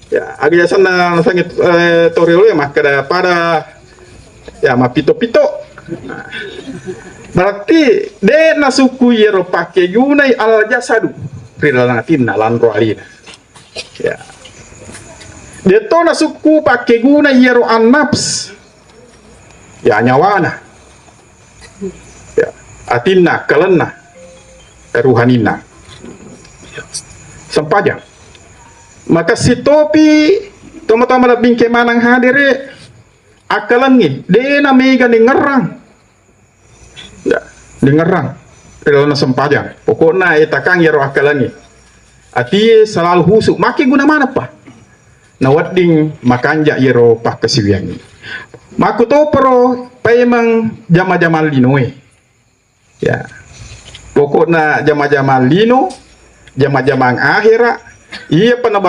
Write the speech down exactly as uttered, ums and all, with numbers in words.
Ya, aga yasenna nasengnge, eh, to riolo e makkeda pada, ya, mappito-pito. Berarti de' nasukku iyaro pakkegunai al-jasadu ri laleng atinna, lanro alina. Ya. De' to nasukku pakkegunai iyaro an-nafs, ya, nyawana. Ya, atinna, akkalenna, ruhaninna. Sempajang. Maka sitopi tomatoa malebbi engka maneng hadere, akkalengnge de' na mega nengngerang. Ya, nengngerang ri laleng sempajang. Pokokna etakang iyaro akkalengnge. Atie selalu husu, makkeguna maneng pa. Nawedding makanja iyaro pakkasiwiangnge. Makkutoparo paimeng jama-jamang linoe. Ya. Pokokna jama-jamang lino, jama-jamang ahera, iya pa na